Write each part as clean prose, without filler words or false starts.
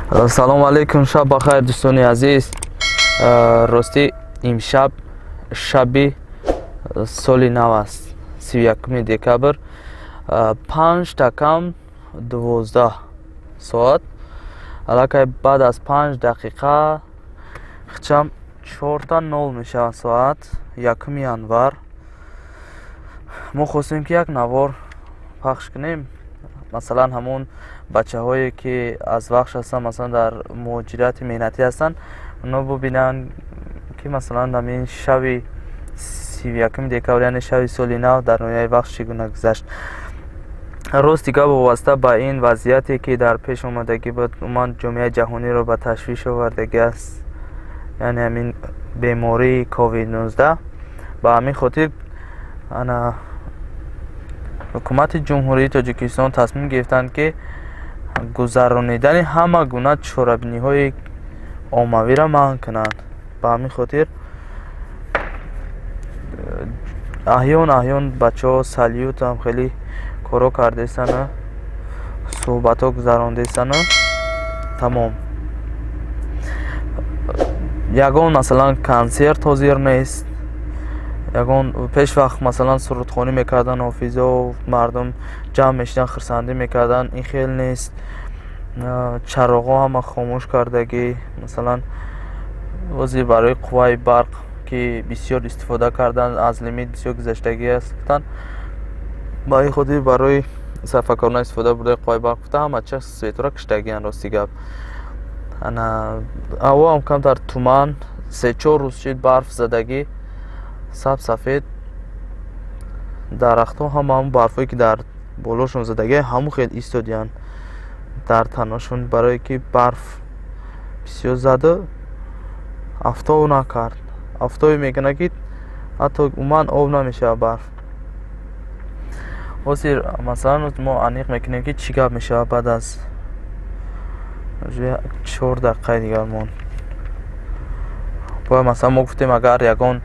Салом алейкум, шаб бахайр дӯстони азиз. Ростӣ имшаб шаби соли нав аст, 31 декабр, 11:55 соат. Аллакай баъд аз 5 дақиқа хичам 4:00 мешавад соат, 1 январ. Мо хостем ки як навор пахш кунем. Масалан, ҳамон бачаҳое ки аз Вахш ҳастанд, масалан дар муҳоҷирати меҳнатӣ ҳастанд, онҳо бубинанд ки масалан ҳамин шаби 31 декабр, яъне шаби соли нав дар ноҳияи Вахш чӣ гуна гузашт. Рости гап, вобаста ба ин вазъияте ки дар пеш омадагӣ буд, умуман ҷомеаи ҷаҳониро ба ташвиш овардагӣ аст, яъне ҳамин бемории COVID-19. Ба ҳамин хотир ана ҳукумати Ҷумҳурии Тоҷикистон тасмим гирифтанд, ки гузаронидани ҳама гуна чорабиниҳои оммавиро манъ кунанд. Ба ҳамин хотир аҳён аҳён бачаҳо салютам хеле коро кардесана, суҳбатҳо гузарондесана, тамом. Ягон масалан консерт ҳозир нест. Ягон пеш вақт масалан сурудхонӣ мекарданд ҳофизо, мардум ҷамъ мешиданд, хурсандӣ мекарданд, ин хел нест. Чароғҳо ҳама хомӯш кардагӣ. Масалан ҳозир барои қувваи барқ ки бисёр истифода карданд, аз лимит бисёр гузаштагӣ аст гуфтанд, ба ин хотир барои сарфакорона истифода бурдани қувваи барқ гуфта ҳама чиз светора киштагианд. Рости гап, ана ҳаво ҳам камтар туман, 3-4 рӯз шид барф задагӣ, саб сафед дарахтҳо ҳама ҳамон барфҳое ки дар болошон задагӣ ҳамон хел истодиянд дар таношон, барое ки барф бисёр зада афтов накард. Афтове мекунад ки ҳатто умуман об намешавад барф. Ҳозир масалан мо аниқ мекунем ки чӣ гап мешавад баъд аз 4 дақиқаи дигар монд. Бояд масалан мо гуфтем, агар ягон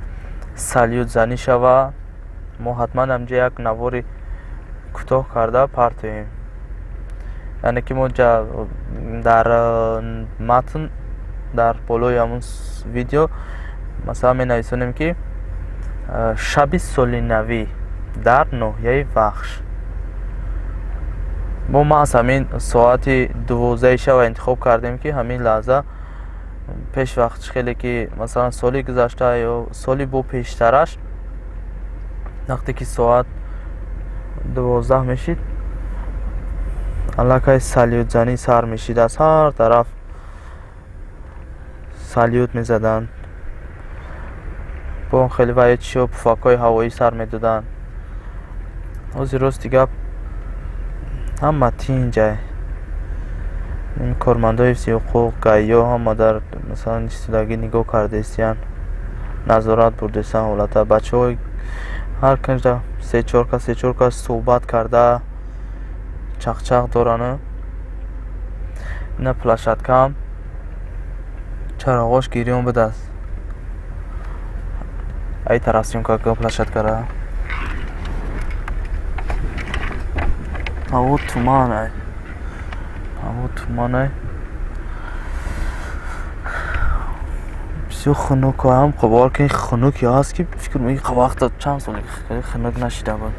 салютзанӣ шава, мо ҳатман ҳамҷо як навори кӯтоҳ карда партоем. Яъне ки мо дар матн дар болои ҳамон видео масалан менависонем ки шаби соли навӣ дар ноҳияи Вахш. Мо маҳз ҳамин соати 12 шава интихоб кардем, ки ҳамин лаҳза пеш вақт хеле ки масалан соли гузашта ё соли бо пештараш вақте ки соат 12 мешид, аллакай салютзанӣ сар мешид, аз ҳар тараф салют мезаданд, бо хеле ваё чиё пуфакҳои ҳавоӣ сар медоданд. Ҳозир рости гап ҳама тинҷай, кормандои ҳифзи ҳуқуқ, гаиё ҳама дар масалан истодагӣ нигоҳ кардаистиянд, назорат бурдестанд ҳолата. Бачаҳо ҳар канҷа 3-4 кас, 3-4 кас суҳбат карда чақчақ доранд. Ина площадкаам чароғош гирён будааст. Ай тараф съёмка кун площадкара. Ҳаво туман ай, ҳаво туман ай, бисёр хунук ҳам. Бовар кунед, хунуке ҳаст ки фикр мекунӣ вақта чанд сол хунук нашида буд.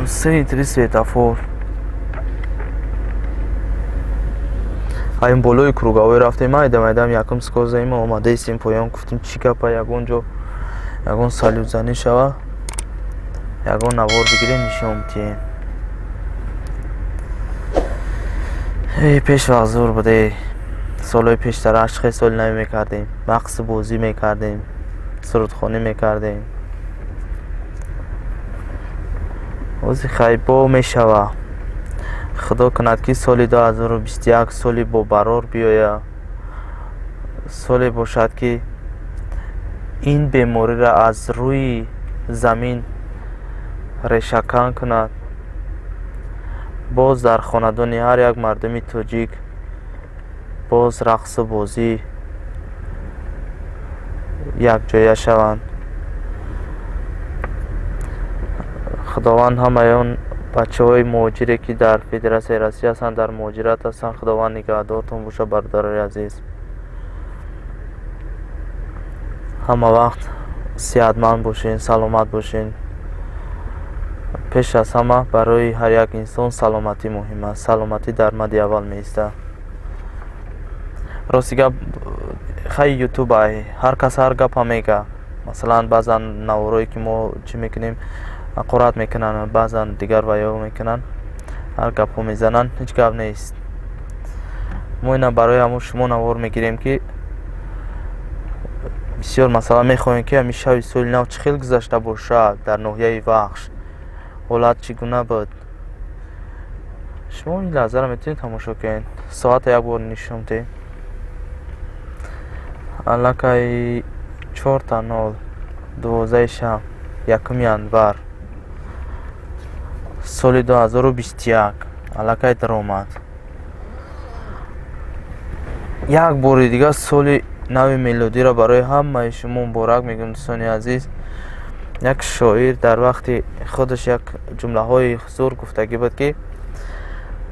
Се светофор. Айн болои круговой рафтем, майда майдам якум скозаим, омадаистем поён, гуфтем чӣ гапа, ягон ҷо ягон салютзанӣ шава, ягон навор бигирем, нишон бидиҳем. Эй, пеш вақт зур буде. Солҳои пештара хел соли навӣ мекардем, рақсу бозӣ мекардем, сурудхонӣ мекардем. Ҳозир хайбо мешава. Худо кунад ки соли 2021 соли бобарор биёяд, соле бошад ки ин бемориро аз рӯи замин решакан кунад. Боз дар хонадони ҳар як мардуми тоҷик боз рақсу бозӣ якҷоя шаванд. Худованд ҳамаи он Бачаҳои муҳоҷире ки дар Федератсияи Россия ҳастанд, дар муҳоҷират ҳастанд, Худованд нигаҳдортон бошад, бародарони азиз. Ҳама вақт сиҳатманд бошен, саломат бошен. Пеш аз ҳама барои ҳар як инсон саломатӣ муҳим аст. Саломатӣ дар мадди аввал меистад. Рости гап, хай ютуб ай, ҳар кас ҳар гапа мега. Масалан, баъзан наворое ки мо чӣ мекунем, ҳақорат мекунанд, баъзан дигар ваё мекунанд, ҳар гапҳо мезананд, ҳеҷ гап нест. Мо ина барои ҳамон шумо навор мегирем ки бисёр масалан мехоҳем ки ҳамин шаби соли нав чӣ хел гузашта бошад дар ноҳияи Вахш, ҳолат чӣ гуна буд. Шумо ин лаҳзаро метавонед тамошо кунед. Соата як бор нишон диҳем. Аллакай 4:00, 12 шаб, 1 январ соли 2021 аллакай даромад. Як бори дигар соли нави мелодиро барои ҳамаи шумо муборак мегӯям, дӯстони азиз. Як шоир дар вақти худаш як ҷумлаҳои зур гуфтагӣ буд ки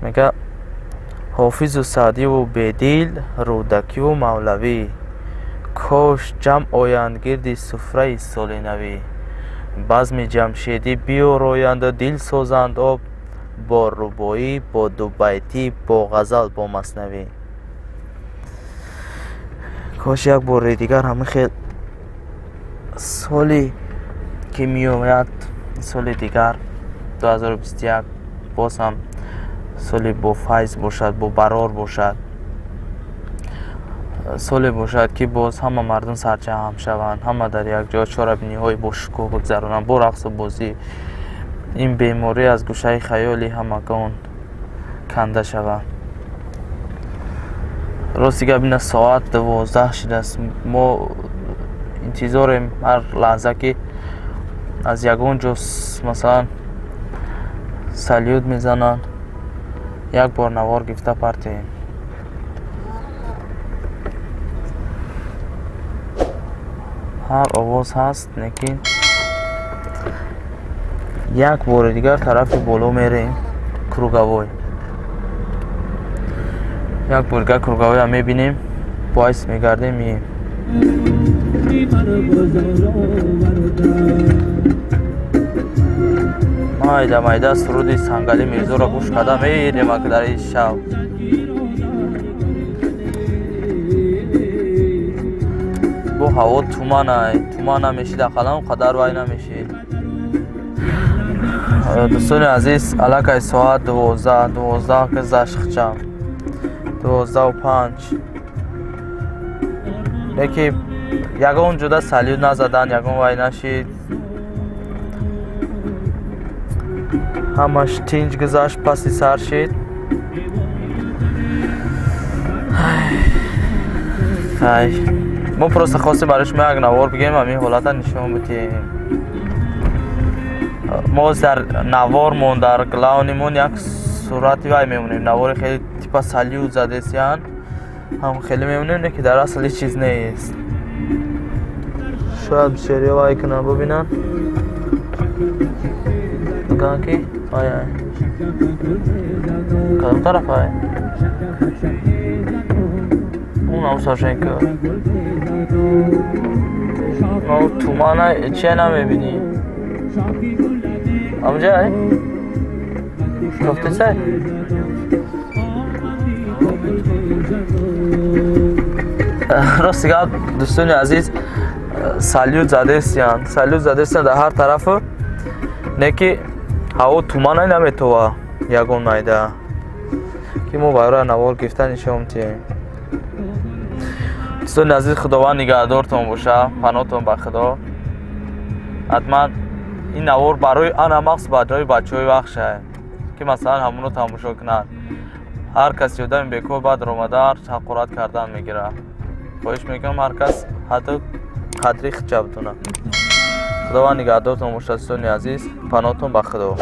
мега: Ҳофизу Саъдиву Бедил, Рӯдакиву Мавлавӣ, кош ҷамъ оянд гирди суфраи соли навӣ, базми ҷамшедӣ биёроянду дил созанд об, бо рубоӣ, бо дубайтӣ, бо ғазал, бо маснавӣ. Кош як бори дигар ҳамин хел соли ки меояд, соли дигар 2021 боз ҳам соли бо файз бошад, бо барор бошад, соле бошад ки боз ҳама мардум сарҷамъ шаванд, ҳама дар як ҷо чорабиниҳои бошукӯҳ бигзаронанд, бо рақсу бозӣ. Ин беморӣ аз гӯшаи хаёли ҳамагон канда шавад. Рости гап, ина соат 12 шудааст. Мо интизорем ҳар лаҳза ки аз ягон ҷо масалан салют мезананд, як бор навор гирифта партием. Ҳар овоз ҳаст, лекин як бори дигар тарафи боло мерем, круговой. Як бори дигар круговойро мебинем, боис мегардем, мием. Майда майда суруди Сангали Мирзоро гӯш карда мерем ак дар ин шаб. Бо ҳаво туманай, туман намешид, ақаллан он қадар вай намешид. Дӯстони азиз, аллакай соат 12, 12 гузашт хчам, 12:05. Леки ягон ҷуда салют назадан, ягон вай нашид. Ҳамаш тинҷ гузашт, паси сар шид. Ай, мо просто хостем барои шумо як навор бигирем, ҳамин ҳолата нишон бидиҳем. Мо дар навормон, дар главнимон як сурати вай мемонем, навори хеле типа салют задесиян, ҳам хеле мемонем, не ки дар асл ҳеҷ чиз нест. Шояд бисёриҳо вай кунанд, бибинанд, бигӯянд ки ай ай кадом тараф ай? Он ам Сашенко. Тумана чия намебинӣ? Амҷа ай? Кофтесай? Рости гап, дӯстони азиз, салют задестиянд, салют задестиянд дар ҳар тарафу, не ки ҳаво туманай наметова ягон майда ки мо барои навор гирифта нишон диҳем. Дӯстони азиз, Худованд нигаҳдортон боша, паноҳтон ба Худо. Ҳатман ин навор барои ана махсус барои бачаҳои Вахшае ки масалан ҳамонро тамошо кунанд. Ҳар каси одами бекор баъд омада ҳақорат кардан мегирад. Хоҳиш мекунам ҳар кас ҳадду қадри худша бидонад. Худованд нигаҳдортон бошад, дӯстони азиз, паноҳтон ба Худо.